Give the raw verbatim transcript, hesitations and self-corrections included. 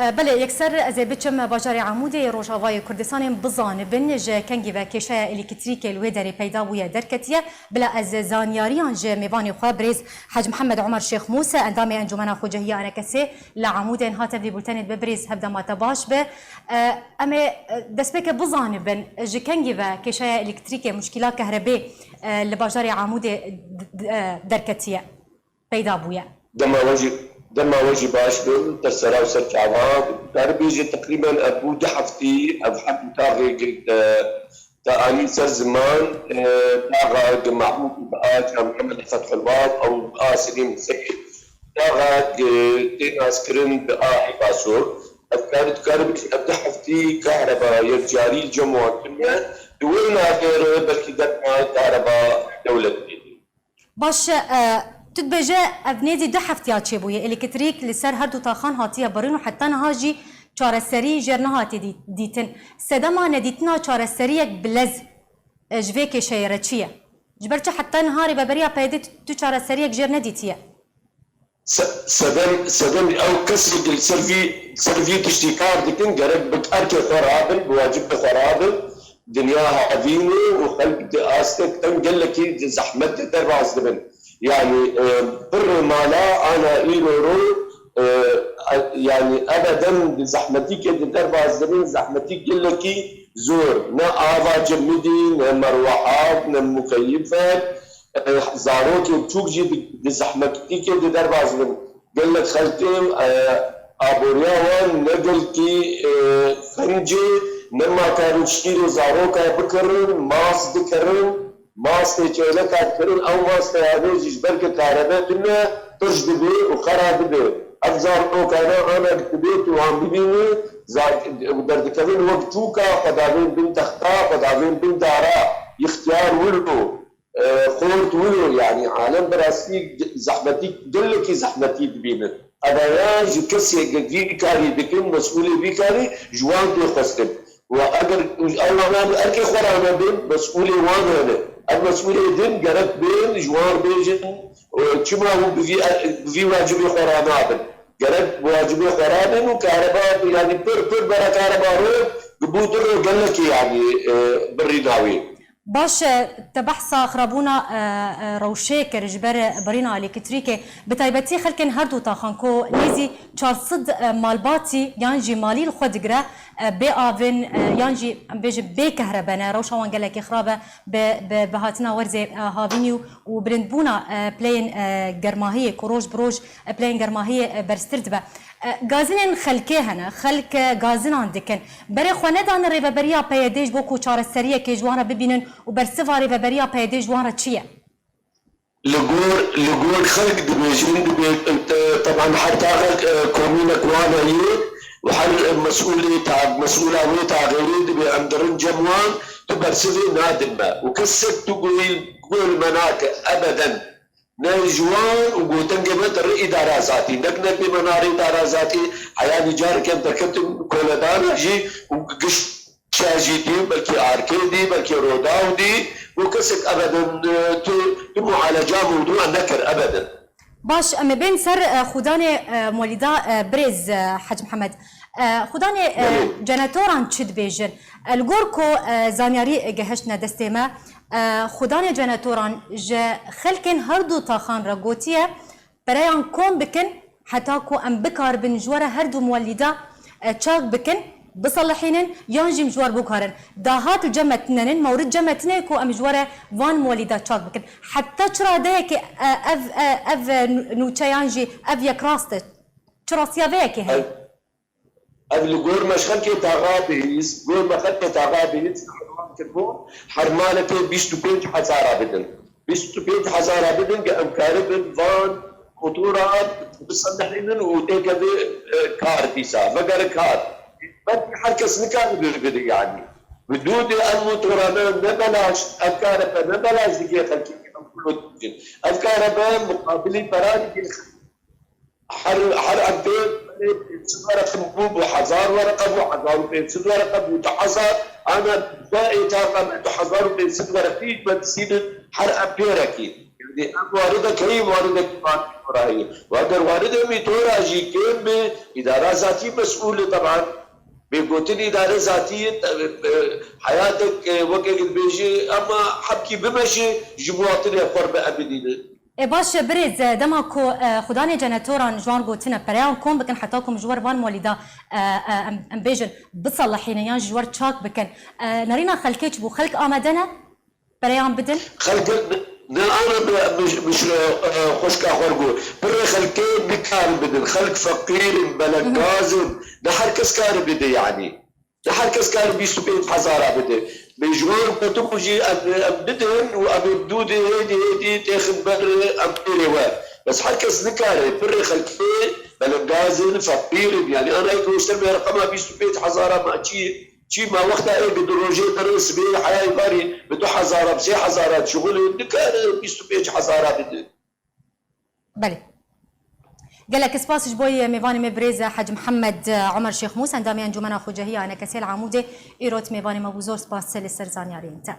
Belê, yekser ez ê biçim bajarê Amûdê yê Rojavayê Kurdistanê, bizanibin ji kengî ve kêşeya elektrîkê li wê derê peyda bûye derketiye. Bila ez zanyariyan ji mêvanê xwe birêz Hec Mihemed Omer Şêxmûs, endamê Encûmena Xwecehiya Enekesê li Amûdê, hate vî bultenê dibe. Birêz, hevdema te baş be. Em ê destpêke bizanibin ji kengî ve kêşeya elektrîkê, muşkîla kehrebê li bajarê Amûdê d-, d-, derketiye. Peyda bûye. Dema we jî, dema we jî baş bin, te sera û ser çavan. Karibêjê teqrîben ev bû du heftî, ev her du taxê gi te, te anî ser ziman, e, taxa gi Mahmûd û bi Aca Mihemed Fethulbab ew bi A Selîm Huseyîn, taxa gi tê naskirin bi A Hêvaso. Ev kar, karibêjê ev du heftî kahreba yekcarî cem wan tune, di wir navê re belkî derma kahreba dewletê. Baş e, tu dibêje ev nêzî du heftiya çêbûye, elektrîk li ser her du taxan hatiye birîn û heta niha jî çareserî jêr nehatiye dî-, dîtin. Sedema nedîtina çareseriyek bilez, e, ji vê kêşeyê re çi ye? Ji ber çi heta niha rêveberiya P Y D'ê tu, tu çareseriyek jêr nedîtiye? Se-, sedem, sedem ew kesê li ser vî, ser vî tiştî kar dikin, gerek bi erkê xwe rabin, bi wacibê xwe rabin. Dinya hevîn e û xelk di astek teng gelekî di zehmet de derbas dibin. Yanî, e, pirrê mala ana îro ro, e, e, yanî ebeden di zehmetîkê de derbas dibin, zehmetîk gelekî zor. Ne ava cemidî, ne merwehat, ne mukeyifek, e, zarokê biçûk jî di, di zehmetîkê de derbas dibin. Gelek xelkê, e, aboriya wan ne gelkî, e, xencê, nema karin şîrê zaroka bikirin, mas dikirin, mastê çêleka dikirin, ew mastê yanê jî ji ber ke karebe tune, qirj dibe û xera dibe. Ev zarokane ana dibê tu wan bibînî, za-, derdikevin wek çûka, xwe davên bin texta, xwe davên bin dara, ixtiyar wilo. E, xort wilo, yanî alem bi rastî zehmetî, gelekî zehmetî dibînin. Evaya ji kesê ke vî karî dikin, mesûlê vî karî ji wan tê xwestin. Û eger ew wana bi erkê xwe ranebin, mesûlê wan hene. Ev mesûlê din gerek bên ji wan bêjin, e, çima hûn bi vî, bi vî wacibê xwe ranabin. Gerek bi wacibê xwe rabin û kareba, yanî pir, pir bera kareba rok, bi bû du ro gelekî, yanî, e, birîna wî. Baş e, te behsa xirabûna, e, e, rewşê kir ji ber birîna elektrîkê. Bi taybetî xelkên her du taxan ku nêzî çar sed, e, malbatî yan jî malî li xwe digire, e, bê avin, e, yan jî em bêjin bê kehrebe ne. Rewşa wan gelekî xirab e bi, bi, bi hatina werzê, e, havînî û, û bilindbûna, e, pileyên, e, germahiyê ku roj bi roj, e, pileyên germahiyê, e, berztir dibe. E, gazinên xelkê hene, xelk, e, gazinan dikin. Berê xwe nedane rêveberiya P Y D'ê ji bo ku çareseriyekê ji wan re bibînin û bersiva rêveberiya P Y D'ê ji wan re çi ye? Li gor, li gor xelk dibêjin, dibê, te-, teban her taxek, e, komînek wan heye û her mesûlê ta-, mesûla wê taxê wê dibê em dirin cem wan, tu bersivê nadin me. Û kesek tu goyî, goyî me nake, ebeden. Ne ji wan û gotengê me di rê îdara zatî, nek ne pê me narê îdara zatî, heyanî careke em derketin koledana jî û giş çe jî dî, belkî arkê dî, belkî rodaw dî, û kesek ebeden, e, tu, tu mualeca mewdûa nekir ebeden. Baş, em ê bên ser, e, xudanê, e, molîda, e, birêz, e, Hec Mihemed. E, xudanê, e, Belê. Cenetoran çi dibêjin? E, li gor ku, e, zanyarî gehiştine destê me, e, xudanê cenetoran ji xelkên her du taxan re gotiye, pereyan kom bikin, heta ku em bikaribin ji we re her du muwelîda, e, çak bikin, biselihînin, yan jî em ji we re biguherin. Dahat li cem me tune ne, mewrid cem me tune ye ku em ji we re van muwelîda çak bikin. Heta çi radeyekê, e, ev, e, ev, e, nû-, nûçe yan jî ev yek rast e? Çi rastiya vê yekê heye? Ev, ev li gor me ji xelkê taxa bihîst, gor me xelkê taxa bihîst, kiribû, her malekê bîst û pênc hezara bidin. Bîst û pênc hezara bidin, ke em karibin van motora biselihînin û têkeve, e, kar dîsa, vegere kar. Belkî her kes nikare bibire, yanî. Bi dû de ev motorane ne belaş, ev karebe ne belaş dike xelkê, em kulo dibêjin. Ev karebe muqabilî pera dike xelkê. Her, her heptê berê pênc sed wereqe bû, bû hezar wereqe bû, hezar û pênc sed wereqe bû, du hezar, ana ve êtaqa me du hezar û pênc sed wereqî me disînin her heptêrekî. Em waridek heye, waridek mîtora heye. Eger waridê mîtora jî kêm be, îdara zatî mesûl e teban. Bê gotin îdare zatî, e, e, heyatek, e, weke dibêje, ema hebkî bimeşe, ji muwatinê xwe re biemînîne. Ê baş e, birêz, e, dema ku, e, xudanê cenetoran ji wan gotine pereyan kom bikin, heta ku ji wer van malî de, e, e, em, em bêjin, biselihînin yan ji wer çak bikin. E, nerîna xelkê çi bû? Xelk amade ne? Pereyan bidin? Xelk ne, ne ana bi-, bi-, bi-, e, xwişka xwe got. Pirê xelkê nikarin bidin. Xelk feqîr in, belengaz in. Ne her kes kare bide yanî. Ne her kes kare bîst û pênc hezara bide. Bi ji wan gotin bû jî em, em bidin û em ê dû dê hêdî hêdî têxin ber em têrê we. Bes her kes nikare. Pirê xelkê belengaz in, feqîr in. Yanî ana yek goşter me reqema bîst û pênc hezara ma çi? Çî ma wexta ê bi du rojê derin sibê heyayê barî bi du hezara, bi sê hezara dişuxulin, nikare bîst û pênc hezara bidin. Belê. Gelek spas ji bo yê mêvanê me birêz Hec Mihemed Omer Şêxmûs, endamê Encûmena Xwecehî ya Enekesê li Amûdê, îrot mêvanê me bû. Zor spas li ser zanyariyên te.